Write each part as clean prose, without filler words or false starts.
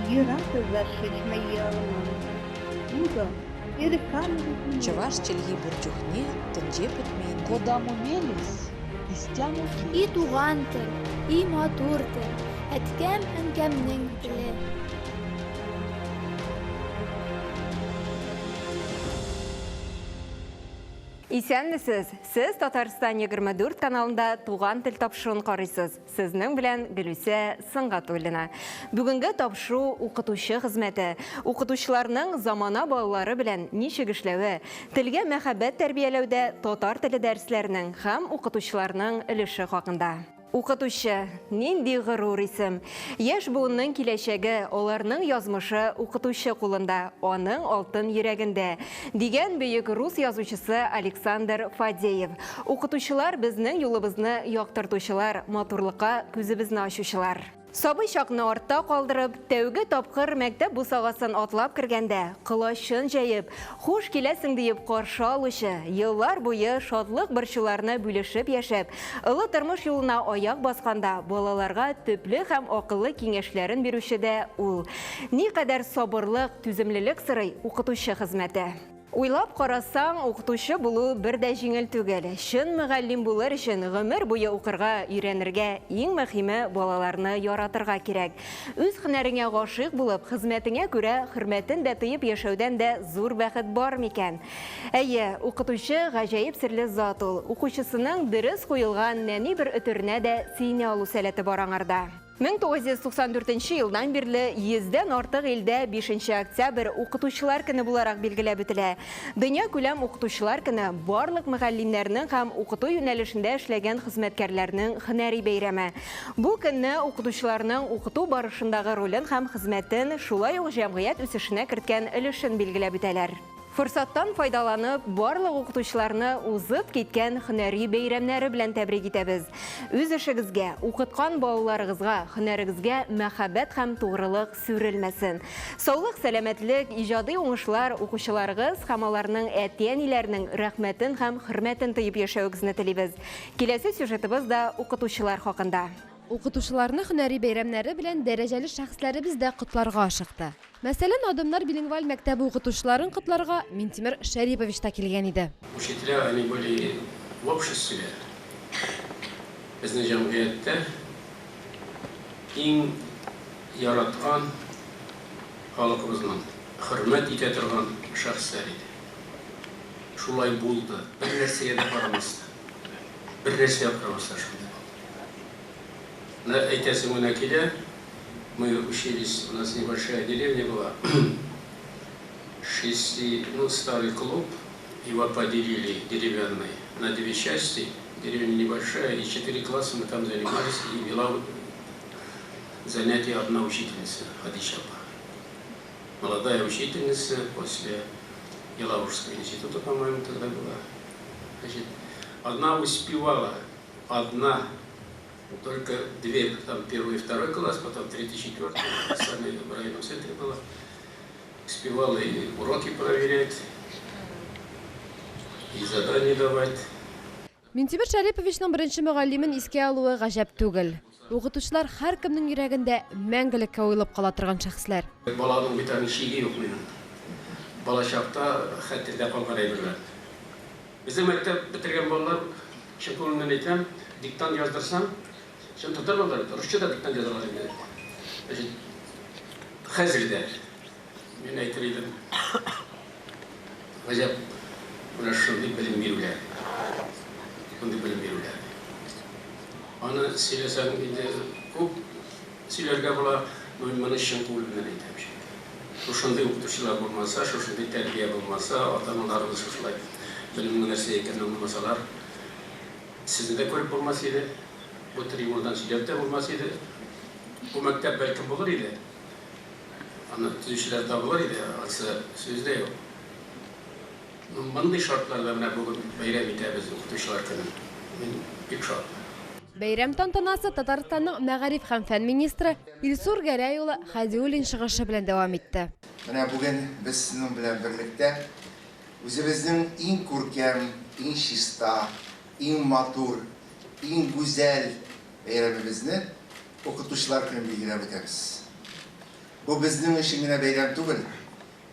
Юратӑр шыҫма ялӑмӑн. Утӑ, Чӑваш чӗлхи пур чухне тӗнче пӗтмен. Кодамо мелесь, истямо И келесь. туган тел, и матур тел, әткәм-әнкәмнең теле. Исәнмесез! Сез Татарстан 24 каналында Туган тел тапшыруын карыйсыз. Сезнең белән Гөлүсә Сөнгатуллина. Бүгенге тапшыру укытучы хезмәте, укытучыларның замана балалары белән ничек эшләве, телгә мәхәббәт тәрбияләүдә татар теле дәресләренең һәм укытучыларның өлеше хакында. Укытучы, нинди горур исем! Яшь буынның киләчәге, аларның язмышы укытучы кулында, аның алтын йөрәгендә, дигән бөек рус язучысы Александр Фадеев. Укытучылар безнең юлыбызны яктыртучылар, матурлыкка күзебезне ачучылар. Сабый чакны артта калдырып, тәүге тапкыр мәктәп бусагасын атлап кергәндә, колачын җәеп, хуш киләсең диеп каршы алучы, еллар буе шатлык-борчуларны бүлешеп яшәп, олы тормыш юлына аяк басканда балаларга төпле һәм акыллы киңәшләрен бирүче дә ул. Никадәр сабырлык, түземлелек сорый укытучы хезмәте. Уйлап карасаң, укытучы булу бер дә җиңел түгел. Чын мөгаллим булыр өчен гомер буе укырга, өйрәнергә, иң мөһиме, балаларны яратырга кирәк. Үз һөнәреңә гашыйк булып, хезмәтеңә күрә хөрмәтен дә тоеп яшәүдән дә зур бәхет бар микән? Әйе, укытучы, гаҗәеп серле зат ул. Укучысының дөрес куелган нәни бер өтеренә дә сөенә алу сәләте бар аңарда. 1994 нче елдан бирле йөздән артык илдә бишенче октябрь Укытучылар көне буларак билгеләп үтелә. Дөньякүләм Укытучылар көне, барлык мөгаллимнәрнең һәм укыту юнәлешендә эшләгән хезмәткәрләрнең һөнәри бәйрәме. Бу көнне укытучыларның укыту барышындагы ролен һәм хезмәтен, шулай ук җәмгыять үсешенә керткән өлешен билгеләп үтәләр. Форсаттан файдаланып, барлык укытучыларны узып киткән һөнәри бәйрәмнәре белән тәбрик итәбез. Үз эшегезгә, укыткан балаларыгызга, һөнәрегезгә мәхәббәт һәм тугрылык сүрелмәсен. Саулык, сәламәтлек, иҗади уңышлар, укучыларыгыз һәм аларның әти-әниләренең рәхмәтен һәм хөрмәтен тоеп яшәвегезне телибез. Киләсе сюжетыбыз да укытучылар хакында. Укытучыларны һөнәри бәйрәмнәре белән дәрәҗәле шәхесләребез дә котларга ашыкты. Мәсәлән, Адымнар билингваль мәктәбе укытучыларын котларга Минтимер Шәрипович та килгән иде. Учителя они были в обществе, безнең җәмгыятьтә иң яраткан, халкыбызның хөрмәт итә торган шәхесләр иде. Шулай булды, бер нәрсәгә дә карамастан, бер нәрсәгә карамастан шундый булды. Менә әйтәсем генә килә, мы учились, у нас небольшая деревня была, шести, ну, старый клуб, его поделили деревянный на две части, деревня небольшая, и четыре класса мы там занимались, и вела занятия одна учительница, Хадича апа. Молодая учительница после Елабужского института, по-моему, тогда была. Значит, одна успевала, одна только две, там первый и второй класс, потом третий, четвертый, сами в районном центре было. Успевала и уроки проверять, и задания давать. Минтимер Шәриповичның беренче мөгаллимен искә алуы гаҗәп түгел. Укытучылар һәркемнең йөрәгендә мәңгелеккә уелып кала торган шәхесләр. Баланың бит аның чиге юк минем. Балачакта хәтердә калган әйберләр. Безнең мәктәп бетергән балалар, чын күңелемнән әйтәм, диктант яздырсаң, чын татар балалары бит, русча да диктант язалар инде. Значит, хәзер дә мин әйтер идем, гаҗәп менә шундый белем бирүләр. Шундый белем бирүләр. Аны сөйләсәң инде күп сөйләргә була, но мин моны чын күңелемнән әйтәм чөнки. Шушындый укытучылар булмаса, шушындый тәрбия булмаса, ата-аналарыбыз шушылай белемнең нәрсә икәнен аңламасалар, сезне дә күреп булмас иде, бу трибунадан сөйләп тә булмас иде. Бу мәктәп бәлкем булыр иде, аны төзүчеләр табылыр иде, ансы сүз дә юк. Мондый шартларда менә бүген бәйрәм итәбез Укытучылар көнен. Мин бик шат. Бәйрәм тантанасы Татарстанның мәгариф һәм фән министры Илсур Гәрәй улы Хәдиуллин чыгышы белән дәвам итте. Менә бүген без сезнең белән берлектә үзебезнең иң күркәм, иң чиста, иң матур, иң гүзәл бәйрәмебезне, Укытучылар көнен билгеләп үтәбез. Бу безнең өчен генә бәйрәм түгел,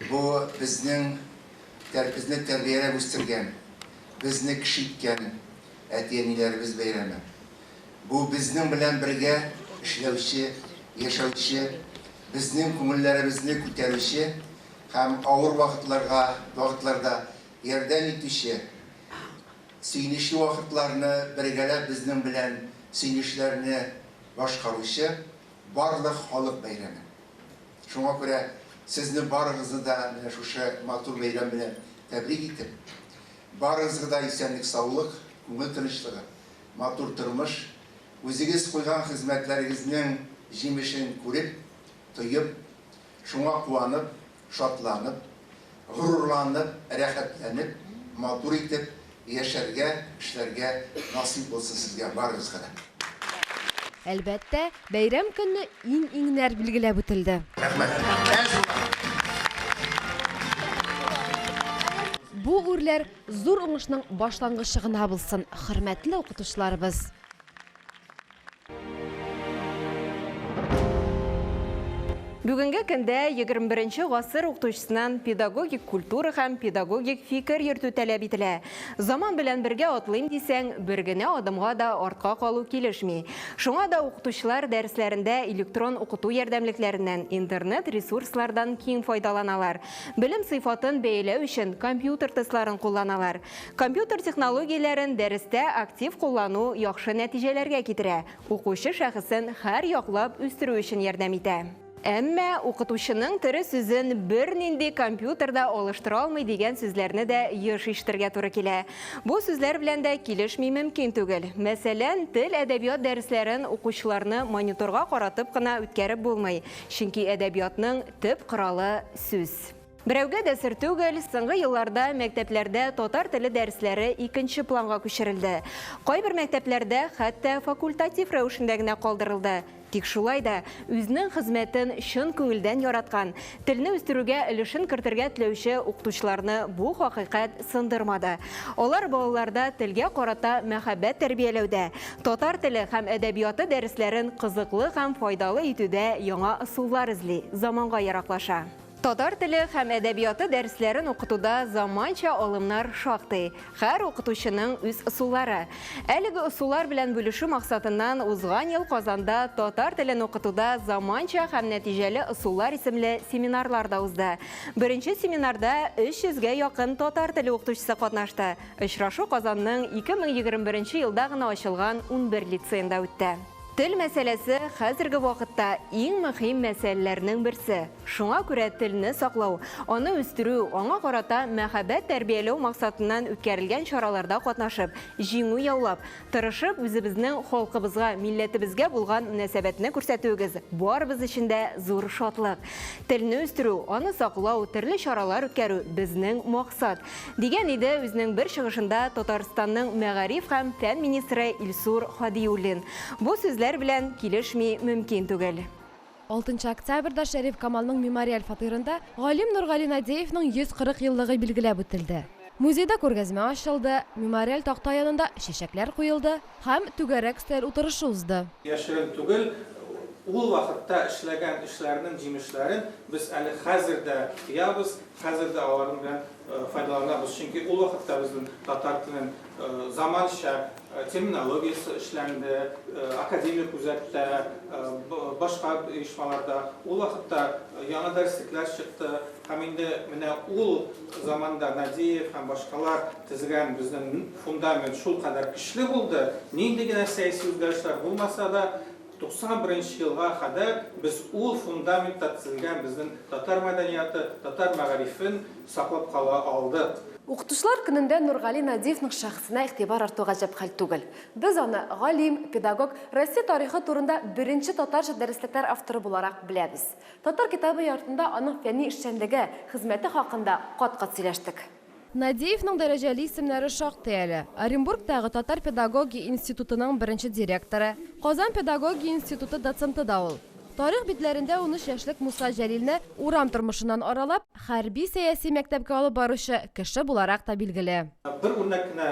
бу безнең безне тәрбияләп үстергән, безне кеше иткән әти-әниләребез бәйрәме. Бу безнең белән бергә эшләүче, яшәүче, безнең күңелләребезне күтәрүче һәм авыр вакытларга, вакытларда ярдәм итүче, сөенечле вакытларны бергәләп безнең белән сөенечләрне башкаручы барлык халык бәйрәме. Шуңа күрә сезне барыгызны да менә шушы матур бәйрәм белән тәбрик итеп, барыгызга да исәнлек-саулык, күңел тынычлыгы, матур тормыш, үзегез куйган хезмәтләрегезнең җимешен күреп, тоеп, шуңа куанып, шатланып, горурланып, рәхәтләнеп, матур итеп яшәргә, эшләргә насыйп булсын сезгә барыгызга да. Әлбәттә, бәйрәм көнне иң-иңнәр билгеләп үтелде. Рәхмәт. Әз була. Бу үрләр зур уңышның башлангычы гына булсын, хөрмәтле укытучыларыбыз! Бүгенге көндә 21 гасыр укытучысыннан педагогик культура һәм педагогик фикер йөртү таләп ителә. Заман белән бергә атлыйм дисәң, бер генә адымга да артка калу килешми. Шуңа да укытучылар дәресләрендә электрон укыту ярдәмлекләреннән, интернет ресурслардан киң файдаланалар. Белем сыйфатын бәяләү өчен компьютер тестларын кулланалар. Компьютер технологияләрен дәрестә актив куллану яхшы нәтиҗәләргә китерә, укучы шәхесен һәр яклап үстерү өчен ярдәм итә. Әмма укытучының тере сүзен бернинди компьютер да алыштыра алмый дигән сүзләрне дә еш ишетергә туры килә. Бу сүзләр белән дә килешми мөмкин түгел. Мәсәлән, тел-әдәбият дәресләрен укучыларны мониторга каратып кына үткәреп булмый, чөнки әдәбиятның төп коралы, сүз. Берәүгә дә сер түгел, соңгы елларда мәктәпләрдә татар теле дәресләре икенче планга күчерелде. Кайбер мәктәпләрдә хәтта факультатив рәвешендә генә калдырылды. Тик шулай да, үзенең хезмәтен чын күңелдән яраткан, телне үстерүгә өлешен кертергә теләүче укытучыларны бу хакыйкать сындырмады. Алар балаларда телгә карата мәхәббәт тәрбияләүдә, татар теле һәм әдәбияты дәресләрен кызыклы һәм файдалы итүдә яңа ысуллар эзли, заманга яраклаша. Татар теле һәм әдәбияты дәресләрен укытуда заманча алымнар шактый. Һәр укытучының үз ысуллары. Әлеге ысуллар белән бүлешү максатыннан узган ел Казанда Татар телен укытуда заманча һәм нәтиҗәле ысуллар исемле семинарлар да узды. Беренче семинарда 300 гә якын татар теле укытучысы катнашты. Очрашу Казанның 2021 елда гына ачылган 11 лицеенда үтте. Тел мәсьәләсе хәзерге вакытта иң мөһим мәсьәләләрнең берсе. Шуңа күрә телне саклау, аны үстерү, аңа карата мәхәббәт тәрбияләү максатыннан үткәрелгән чараларда катнашып, җиңү яулап, тырышып үзебезнең халкыбызга, милләтебезгә булган мөнәсәбәтне күрсәтүегез барыбыз өчен дә зур шатлык. Телне үстерү, аны саклау, төрле чаралар үткәрү, безнең максат. Дигән иде үзенең бер чыгышында Татарстанның мәгариф һәм фән министры Илсур Һадиуллин. Бу сүзләр белән килешми мөмкин түгел. Алтынчы октябрьдә Шәриф Камалның мемориаль фатирында галим Нургали Надеевның 140 еллыгы билгеләп үтелде. Музейда күргәзмә ачылды, мемориаль такта янында чәчәкләр куелды һәм түгәрәк өстәл утырышы узды. Яшерен түгел, ул вакытта эшләгән эшләрнең җимешләрен без әле хәзер дә тоябыз, хәзер дә аларның белән файдаланабыз, чөнки ул вакытта безнең татар теленең заманча терминологиясе эшләнде, академик үзәктә, башка оешмаларда. Ул вакытта яңа дәреслекләр чыкты һәм инде менә ул заманда Надеев һәм башкалар төзегән безнең фундамент шулкадәр көчле булды, нинди генә сәяси үзгәрешләр булмаса да, 91 нче елга кадәр без ул фундаментта төзелгән безнең татар мәдәнияты, татар мәгарифен саклап кала алдык. Укытучылар көнендә Нургали Надиевның шәхесенә игътибар арту гаҗәп хәл түгел. Без аны галим, педагог, Россия тарихы турында беренче татарча дәреслекләр авторы буларак беләбез. Татар китабы йортында аның фәнни эшчәнлеге, хезмәте хакында кат-кат сөйләштек. Надеевның дәрәҗәле исемнәре шактый әле. Оренбургтагы татар педагогия институтының беренче директоры, Казан педагогия институты доценты да ул. Тарих битләрендә 13 яшьлек Муса Җәлилне урам тормышыннан аралап, хәрби-сәяси мәктәпкә алып баручы кеше буларак та билгеле. Бер үрнәк кенә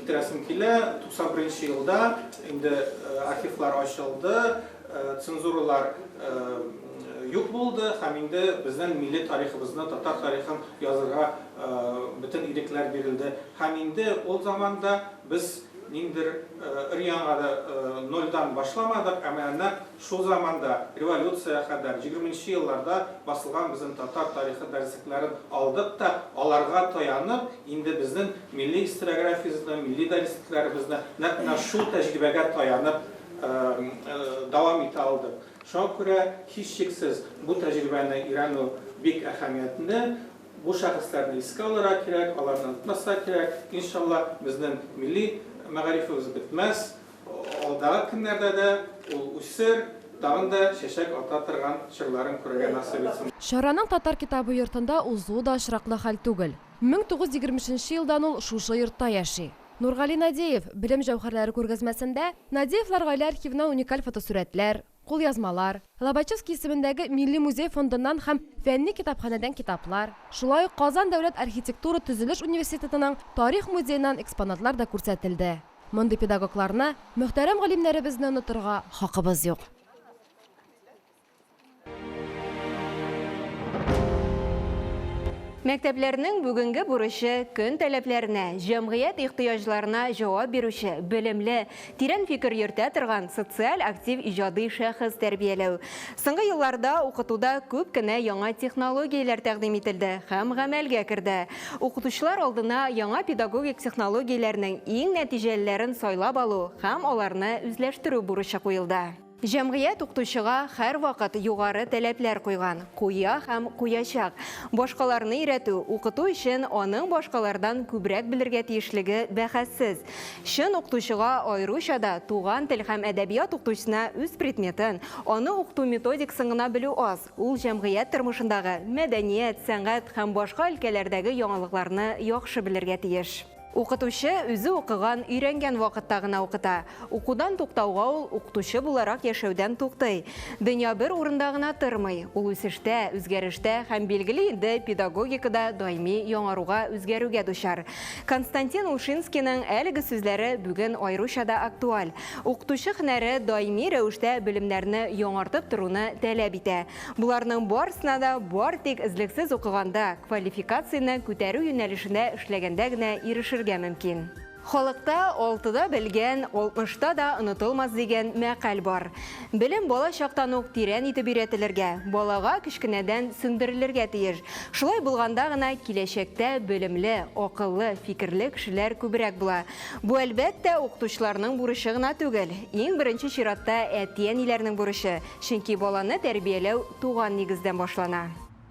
китерәсем килә. 91 нче елда инде архивлар ачылды, цензуралар юк булды һәм инде безнең милли тарихыбызны, татар тарихын язырга бөтен ирекләр бирелде. Һәм инде ул заманда без ниндидер өр-яңа да нольдан башламадык, ә менә нәкъ шул заманда, революциягә кадәр, егерменче елларда басылган безнең татар тарихы дәреслекләрен алдык та, аларга таянып, инде безнең милли историографиябезне, милли дәреслекләребезне нәкъ менә шул тәҗрибәгә таянып дәвам итә алдык. Шуңа күрә, һичшиксез, бу тәҗрибәне өйрәнү бик әһәмиятле. Бу шәхесләрне искә алырга кирәк, аларны онытмаска кирәк. Иншалла, безнең милли мәгарифебез бетмәс, алдагы көннәрдә дә ул үсер, тагын да чәчәк ата торган чорларын күрергә насыйп итсен. Чараның Татар китабы йортында узуы да очраклы хәл түгел. 1923 нче елдан ул шушы йортта яши. Нургали Надеев, Белем җәүһәрләре күргәзмәсендә Надеевлар гаилә архивыннан уникаль фотосурәтләр, кулъязмалар, Лобачевский исемендәге Милли музей фондыннан һәм фәнни китапханәдән китаплар, шулай ук Казан дәүләт архитектура-төзелеш университетының тарих музееннан экспонатлар да күрсәтелде. Мондый педагогларны, мөхтәрәм галимнәребезне онытырга хакыбыз юк. Мәктәпләрнең бүгенге бурычы көн таләпләренә, җәмгыять ихтыяҗларына җавап бирүче, белемле, тирән фикер йөртә торган социаль актив иҗади шәхес тәрбияләү. Соңгы елларда укытуда күп кенә яңа технологияләр тәкъдим ителде һәм гамәлгә керде. Укытучылар алдына яңа педагогик технологияләрнең иң нәтиҗәлеләрен сайлап алу һәм аларны үзләштерү бурычы куелды. Җәмгыять укытучыга һәрвакыт югары таләпләр куйган, куя һәм куячак. Башкаларны өйрәтү, укыту өчен аның башкалардан күбрәк белергә тиешлеге бәхәссез. Чын укытучыга, аеруча да туган тел һәм әдәбият укытучысына үз предметын, аны укыту методикасын гына белү аз, ул җәмгыять тормышындагы, мәдәният, сәнгать һәм башка өлкәләрдәге яңалыкларны яхшы белергә тиеш. Укытучы үзе укыган, өйрәнгән вакытта гына укыта. Укудан туктауга ул укытучы буларак яшәүдән туктый. Дөнья бер урында гына тормый. Ул үсештә, үзгәрештә һәм, билгеле инде, педагогикада даими яңаруга, үзгәрүгә дучар. Константин Ушинскийның әлеге сүзләре бүген аеруча да актуаль. Укытучы һөнәре даими рәвештә белемнәрне яңартып торуны таләп итә. Боларның барысына да бар тик эзлексез укыганда, квалификацияне күтәрү юнәлешендә эшләгәндә генә ирешергә мөмкин. Халыкта алтыда белгән, алтмышта да онытылмас дигән мәкаль бар. Белем бала чактан ук тирән итеп өйрәтелергә, балага кечкенәдән сеңдерелергә тиеш. Шулай булганда гына киләчәктә белемле, акыллы, фикерле кешеләр күбрәк була. Бу, әлбәттә, укытучыларның бурычы гына түгел. Иң беренче чиратта әти-әниләрнең бурычы. Чөнки баланы тәрбияләү туган нигездән башлана.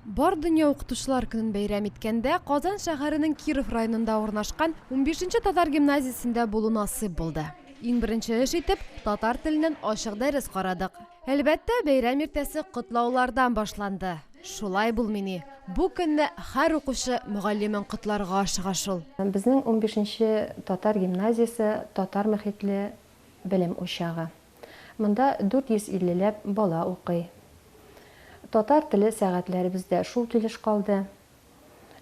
Бар дөнья Укытучылар көнен бәйрәм иткәндә, Казан шәһәренең Киров районында урнашкан унбишенче татар гимназиясендә булу насыйп булды. Иң беренче эш итеп, татар теленнән ачык дәрес карадык. Әлбәттә, бәйрәм иртәсе котлаулардан башланды. Шулай булмыни, бу көнне һәр укучы мөгаллимен котларга ашыга шул. Безнең унбишенче татар гимназиясе татар мөхитле белем учагы. Монда 450 ләп бала укый. Татар теле сәгатьләребез дә шул килеш калды.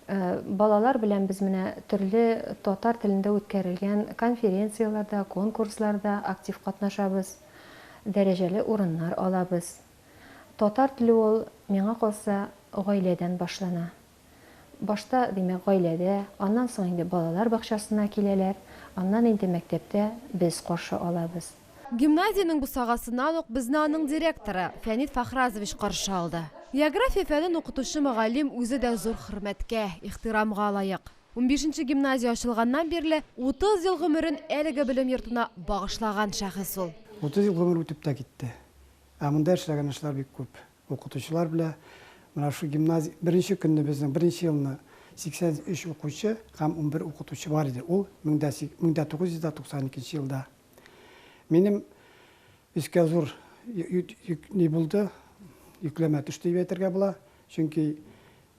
Балалар белән без менә төрле татар телендә үткәрелгән конференцияләрдә, конкурсларда актив катнашабыз, дәрәҗәле урыннар алабыз. Татар теле ул, миңа калса, гаиләдән башлана. Башта, димәк, гаиләдә, аннан соң инде балалар бакчасына киләләр, аннан инде мәктәптә без каршы алабыз. Гимназиянең бусагасыннан ук безне аның директоры Фәнит Фәхразович каршы алды. География фәнен укытучы мөгаллим үзе дә зур хөрмәткә, ихтирамга лаек. Унбишенче гимназия ачылганнан бирле 30 ел гомерен әлеге белем йортына багышлаган шәхес ул. 30 ел гомер үтеп тә китте. Ә монда эшләгән эшләр бик күп. Укытучылар белә. Менә шул гимназия, беренче көнне безнең, беренче елны 83 укучы һәм 11 укытучы бар иде. Ул 1992 елда. Минем өскә зур ни булды, йөкләмә төште дип әйтергә була. Чөнки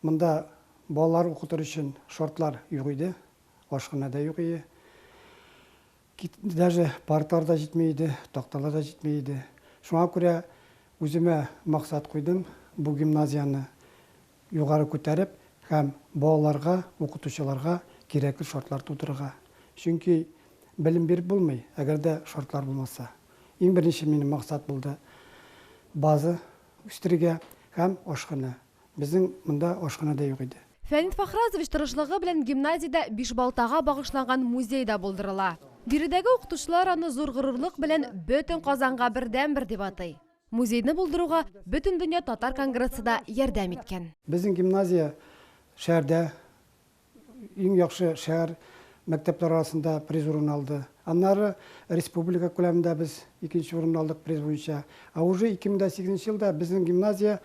монда балалар укытыр өчен шартлар юк иде, ашханә дә юк иде. Даже парталар да җитми иде, такталар да җитми иде. Шуңа күрә үземә максат куйдым, бу гимназияне югары күтәреп һәм балаларга, укытучыларга кирәкле шартлар тудырырга. Чөнки белем биреп булмый, әгәр дә шартлар булмаса. Иң беренче минем максат булды база үстерергә. һәм ашханә. Безнең монда ашханә дә юк иде. Фәнит Фәхразович тырышлыгы белән гимназиядә Бишбалтага багышланган музей да булдырыла. Биредәге укытучылар аны зур горурлык белән бөтен Казанга бердәнбер дип атый. Музейны булдыруга Бөтендөнья татар конгрессы да ярдәм иткән. Безнең гимназия шәһәрдә иң яхшы шәһәр мәктәпләре арасында приз урын алды. Аннары республика күләмендә без икенче урын алдык приз буенча. Ә уже 2008 нче елда безнең гимназия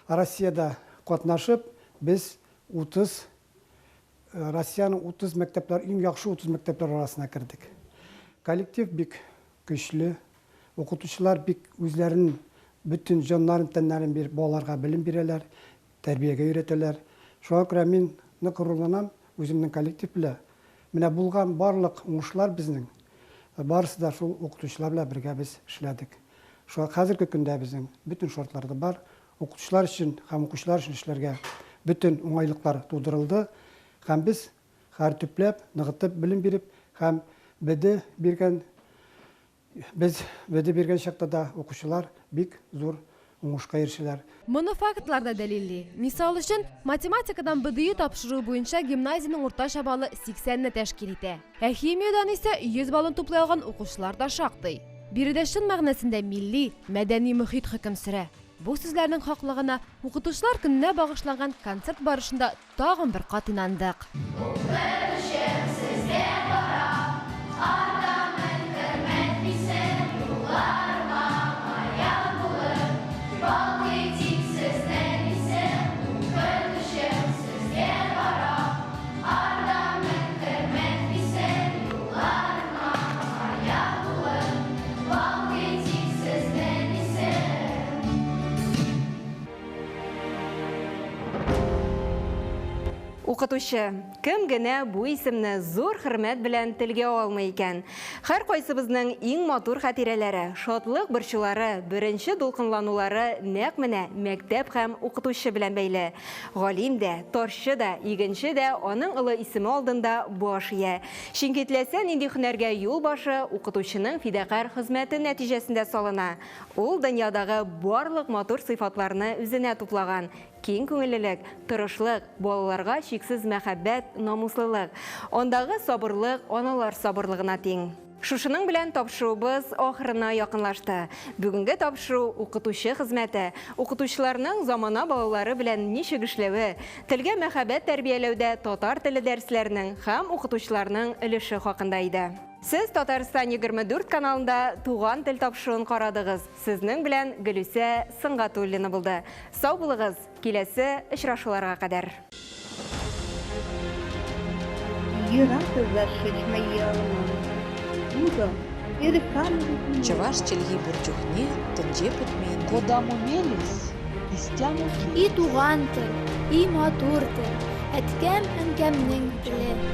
Россиядә катнашып, без 30 Россиянең 30 мәктәпләр, иң яхшы 30 мәктәпләр арасына кердек. Коллектив бик көчле, укытучылар бик үзләрен бөтен җаннарын, тәннәрен биреп балаларга белем бирәләр, тәрбиягә өйрәтәләр. Шуңа күрә мин нык горурланам үземнең коллектив белә. Менә булган барлык уңышлар безнең, барысы да шул укытучылар белән бергә без эшләдек. Шуңа хәзерге көндә безнең бөтен шартлар да бар. Укытучылар өчен һәм укучылар өчен эшләргә бөтен уңайлыклар тудырылды һәм без һәр төпләп, ныгытып белем биреп һәм БД биргән Без БД биргән чакта да укучылар бик зур уңышка ирешәләр. Моны фактлар да дәлилли. Мисал өчен, математикадан БДИ тапшыруы буенча гимназиянең уртача баллы 80 не тәшкил итә. Ә химиядән исә 100 баллын туплый алган укучылар да шактый. Биредә чын мәгънәсендә милли, мәдәни мохит хөкем сөрә. Бу сүзләрнең хаклыгына Укытучылар көненә багышланган концерт барышында Тагын бер кат инандык. Укытучым, сезгә карап, артамын, хөрмәт исем, юлларыма маяк булып, балкый тик сезнең исем. Укытучым, сезгә карап, артамын, хөрмәт исем, юлларыма маяк булып, балкый тик сезнең исем. Укытучы. Кем генә бу исемне зур хөрмәт белән телгә алмый икән? Һәркайсыбызның иң матур хатирәләре, шатлык-борчулары, беренче дулкынланулары нәкъ менә мәктәп һәм укытучы белән бәйле. Галим дә, тарчы да, игенче дә аның олы исеме алдында баш ия. Чөнки теләсә нинди һөнәргә юл башы укытучының фидакарь хезмәте нәтиҗәсендә салына. Ул дөньядагы барлык матур сыйфатларны үзенә туплаган, киң күңеллелек, тырышлык, балаларга чиксез мәхәббәт, намуслылык. Андагы сабырлык аналар сабырлыгына тиң. Шушының белән тапшыруыбыз ахырына якынлашты. Бүгенге тапшыру укытучы хезмәте, укытучыларның замана балалары белән ничек эшләве, телгә мәхәббәт тәрбияләүдә татар теле дәресләренең һәм укытучыларның өлеше хакында иде. Сез Татарстан 24 каналында Туган тел тапшыруын карадыгыз. Сезнең белән Гөлүсә Сөнгатуллина булды. Сау булыгыз, киләсе очрашуларга кадәр. Чӑваш чӗлхи пур чухне тӗнче пӗтмен. Кодамо мелесь, истямо И туган тел, и матур тел, әткәм-әнкәмнең теле.